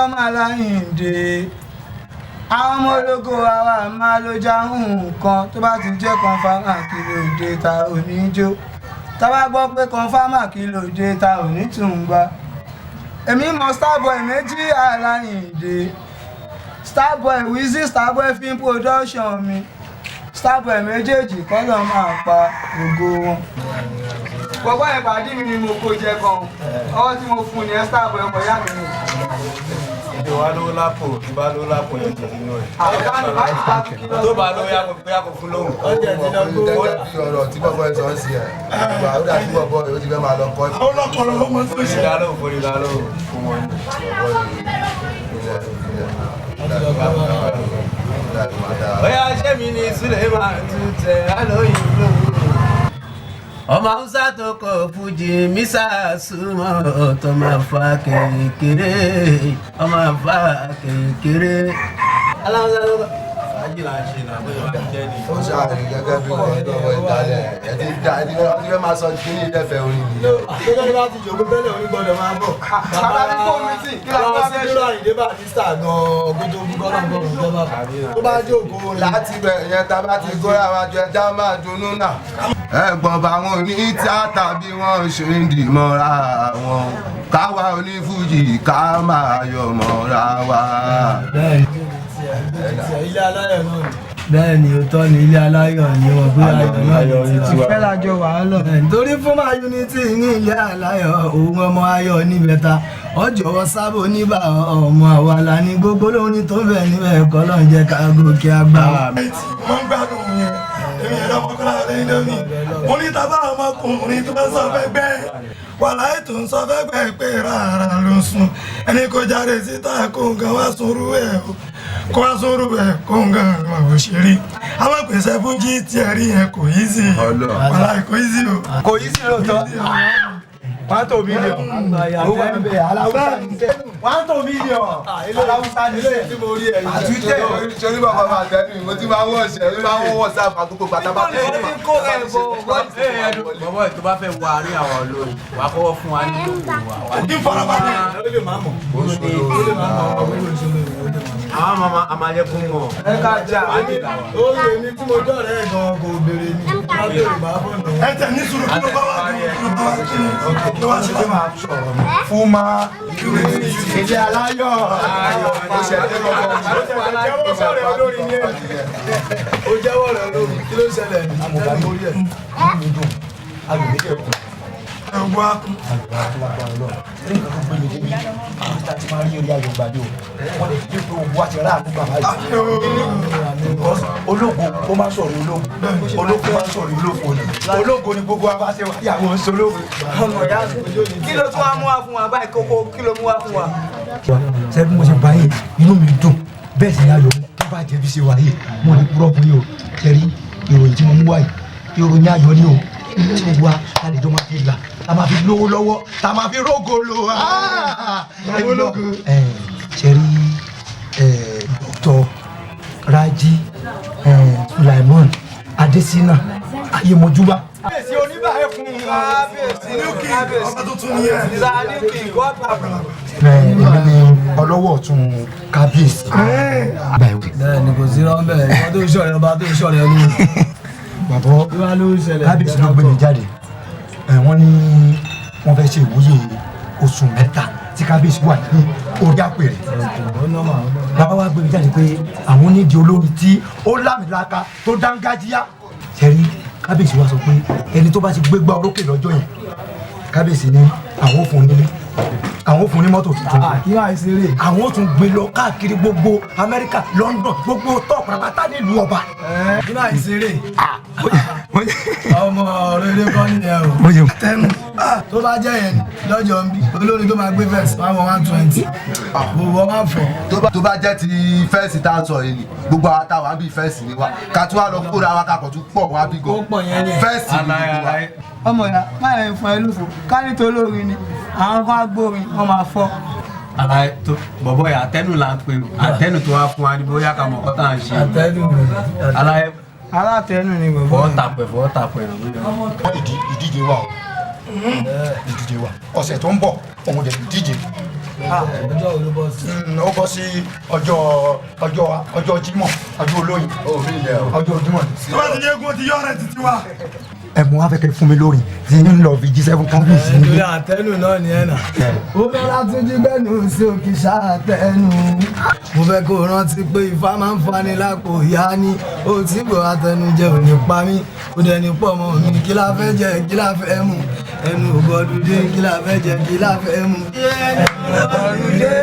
Confirm Aláyìndé. Àwọn ọmọ ológo àwa máa ló já nǹkan tó bá ti jẹ́ confirm kí ló dé ta ò ní jó. Tá bá gbọ́ pé confirm kí ló dé ta ò ní tún gbà. Èmi mọ Starboy méjì Aláyìndé. Starboy Wizzy, Starboy Film Production mi. Starboy méjèèjì kọ́ ló máa pa ògo wọn. Bọ̀bọ́ ẹ̀ pàdé mi ni mo kó jẹ gan. Ọwọ́ tí mo fún ni ẹ Starboy ọkọ̀ yá mi ni. Ìdè wa lówó lápò, ìbá lówó lápò yẹn jẹ nínú rẹ̀. Àbúrò bá ti bá kí lọ. Tó bá lówó yá kó bóyá kó fún lóhùn. Gẹ́gẹ́ bí ọ̀rọ̀ tí bọ́bọ́ ẹ sọ ń sí ẹ̀, ìgbà ó dàbí bọ́bọ́ ẹ ó ti fẹ́ máa lọ kọ́ ẹ̀. Àwọn ọlọ́pàá ló mọ tó ṣe. Forí lálóhùn, forí lálóhùn fún wọn. Bọ́bọ́ yìí ilẹ̀ ilẹ̀ ilẹ̀ máa dára. Bóyá ṣé mi ni Suleiman tún tẹ alóyún lóhùn. Ọmọ Hausa tó kọ Fújì mísà súnmọ́ tó máa fa kékeré, ọmọ fa kékeré. Aláwùsá tó kọ. Fàájì là ń ṣe náà bóyá wàá jẹ́ ni. Ó ṣàrí gẹ́gẹ́ bí wọ́n tọwọ́ ìdálẹ̀ ẹ ti dá ẹ ti fẹ́ máa sọ kí ní ìdẹ́fẹ̀ orin nìyẹn. Gẹ́gẹ́ bí láti jòkó tẹ́lẹ̀ orí gbọ́dọ̀ máa bọ̀. Bàbá mi kò mí sí, kí la Àwọn bá fẹ́ ṣe? Síkírù Àyìndé Barrister gan-an kó tó gbọ́dọ̀ gbọ́dọ̀ jọba. Tó bá jókòó rẹ̀. Láti bẹ̀ yẹn tá a bá ti kóra wa jọ ẹja máa dunnú náà. Ẹ̀gbọ́n bá wọn ní tíátà bí wọ́n ṣe ń dì mọ́ra wọn, káwa onífújì ká máa yọ̀ mọ́ra wa. Bẹ́ẹ̀ni, ilé aláyọ̀ náà ni. Bẹ́ẹ̀ni, òótọ́ ni, ilé aláyọ̀ ni wọ́n pé ayọ̀ náà ní tiwa. Ìfẹ́ làjọ wàhálà. Nítorí fún máa unity ní ilé aláyọ̀ òun ọmọ ayọ̀ níbẹ̀ ta ọjọ́wọ́ sábò níbà ọmọ àwàlà ní gbogbo lórin tó bẹ̀ níbẹ̀ kọ́ lọ́n jẹ́ ká gòkè àgbà. Wọ́n ń gbádùn yẹn, èmi ẹ̀rọ ọmọkùnrin àlẹ́ indomie. Mo ní tábà ọmọkùnrin tó bá ń sọ fẹ́ gbẹ́ wàhálà ètò ń sọ fẹ́ gbẹ́ pé rárá ló ń sùn, ẹni kò jáde síta kó nǹkan wá sunrú ẹ̀ o, kó wá sunrú ẹ̀ kó nǹkan wà bó ṣe rí. Àwọn pèsè fújì tí ẹ rí yẹn kò yí sí, wàhálà kò yí sí o. Kò yí sí lóòótọ́. 1 to million. 1 to million. Aláwùsá ni tí mo rí ẹ̀yìn. Àtúntẹ̀ torí bàbá máa tẹ́lẹ̀ mo ti máa ń wọ̀ ṣẹ̀ mo máa ń wọ̀ sáà àkókò pátápátá. Kó ẹ̀ bọ̀ wọ́n. Bọ́bọ́ tó bá fẹ́ wọ àárín àwọn olórin, wà á kọ́wọ́ fún wa ní ìlú wa. Kí n farabalẹ̀. Ó lè má mọ̀. Ó lè má mọ̀, ó lè ṣe olórin, ó lè má mọ̀. Àwọn máa a máa jẹ́ kó mọ̀. Ẹ ká jà. Ó lè ní tí mo jọ̀rẹ́ ẹ̀ gan kò béèrè mi. Bá béèrè bá fọ̀nà. Ẹ tẹ̀ ní sùúrù, kí ló bá wà kí ló bá wà kí ló wá ṣe wá. Fúnma ilé aláyọ̀. Ó ṣe ẹ̀dẹ́ kọ̀ọ̀kan. Jẹ́wọ́ sọ̀rọ̀ olórin ni ẹ̀. Ó jẹ́wọ́ rẹ̀ olórin, kí ló ṣẹlẹ̀ ní? Tẹ́lẹ̀ mo rí ẹ̀. Ẹ wá. Ní nǹkan tó gbé mi débi àwọn tí a ti máa rí eré ayọ̀ gbàdé o, wọ́n lè dé pé òwú àti ráàánú gbà báyìí, because ológo ó máa ń sọ̀rọ̀ ológo, ológo máa ń sọ̀rọ̀ ológo ni, ológo ni gbogbo wa bá ṣe wà yàwó ń sológo. Ọmọ ìyá mi, kí ló tún wá mú wá fún wa báyìí? Kókó kí ló mú wá fún wa? Ṣé bí mo ṣe bá yìí, inú mi dùn, bẹ́ẹ̀ sì ni ayọ̀ mi tó bá jẹ́ bí ṣe wà yìí, mo ní púrọ́ fún yìí o. Ṣe rí ìròyìn tí mo mú wá yìí, ìròyìn ayọ̀ ni o, tí gbogbo wa ta lè jọ máa fi là, ta máa fi lówó lọ́wọ́, ta máa fi rógo lò. Ṣe rí Dr. Raji Sulaimon Adesina Ayemojuba. Kábíyèsí oníbà ẹkùn. Kábíyèsí. New king, ọba tuntun nìyẹn. Ìlà new king, what happened? Èmi ni ọlọ́wọ́ ọ̀tún kábíyèsí. Bẹ́ẹ̀ni, kò sí rọ́ńbẹ́, ìwọ tó ń ṣọ̀rẹ́ ọba tó ń ṣọ̀rẹ́ olórin. Bàbá Kí wàá ló ń ṣẹlẹ̀? kábíyèsí ló gbé mi jáde. Wọ́n ní wọ́n fẹ́ ṣe ìwúyè oṣù 3 tí kábíyèsí wà ní orí àpèrè. Ó nọ́mà, ó nọ́mà. Bàbá wa gbé mi jáde pé àwọn onídìí olórin tí ó lámìlaka tó dángájíá. Sẹ́rí kábíyèsí wa sọ pé ẹni tó bá ti gbégbá orókè lọ́jọ́ yẹn, kábíyèsí ní àwọn ò fún nílé, àwọn ò fún ní mọ́tò tuntun, Kí wàá ṣeré? Àwọn ò tún gbé lọ káàkiri gbogbo Amẹ́ríkà, London, gbogbo top pátá nílùú ọba. Kí wàá ṣeré? Ọmọ ọ̀rọ̀ eré kọ́ nìyẹn o. Tẹnu. Tó bá jẹ́ yẹn lọ́jọ́ ń bí olórin tó máa gbé verse 1 1 120 gbogbo wọn máa fọ̀. Tó bá jẹ́ ti first tá a sọ yìí ni, gbogbo àwọn táwa ń bí first ni wa, ká tún wá lọ kóra wa kakọ̀ tún pọ̀ wá bí gan. Ó pọ̀ yẹn yẹn. First ni gbogbo wa. Ọmọ ìyá má yẹn fún ẹ lófo, ká ní tolórin ni àwọn kan á gbórin wọn máa fọ. Alaye tó bọ̀bọ̀ yìí, àtẹnu là ń pè o, àtẹnu tó wá fún wa ni bóyá ká mọ̀ kọ́tà ń ṣe. Àtẹnu rẹ̀. Alaye. Alátẹnu ni bọ̀bọ̀. Fọwọ́ tàpẹ̀, fọwọ́ tàpẹ̀ ràn mí lọ. Ìdíje wa o, ìdíje wa ọ̀sẹ̀ tó ń bọ̀, òun dẹ̀ ìdíje. Ọjọ́ wo ló bọ́ sí? Ó bọ́ sí ọjọ́ ọjọ́ ọjọ́ Jímọ̀, ọjọ́ olóyin, ọjọ́ Jímọ̀. Tó bá ti yé egun, ó ti yọ ọ̀rẹ́ títí wa. Ẹ mú wá fẹ́ kẹ́ fún mi lórí tí ń lọ fi jíṣẹ́ fún kábíyèsí nílé. Nítorí àtẹnu náà ni ẹ nà. Ó fẹ́ látúnjí gbẹ́nu sí òkè ṣáàtẹnu. Mo fẹ́ kó o rántí pé Ifá máa ń fani lápò ìyá ni. Ó tí kò àtẹnujẹ ò ní pa mí. Ó dẹni pọ̀ mọ́ mi, kí la fẹ́ jẹ, kí la fẹ́ mu. Ẹnu ò gbọ́dọ̀ dé, kí la fẹ́ jẹ, kí la fẹ́ mu. Ẹnu ò gbọ́dọ̀ dé.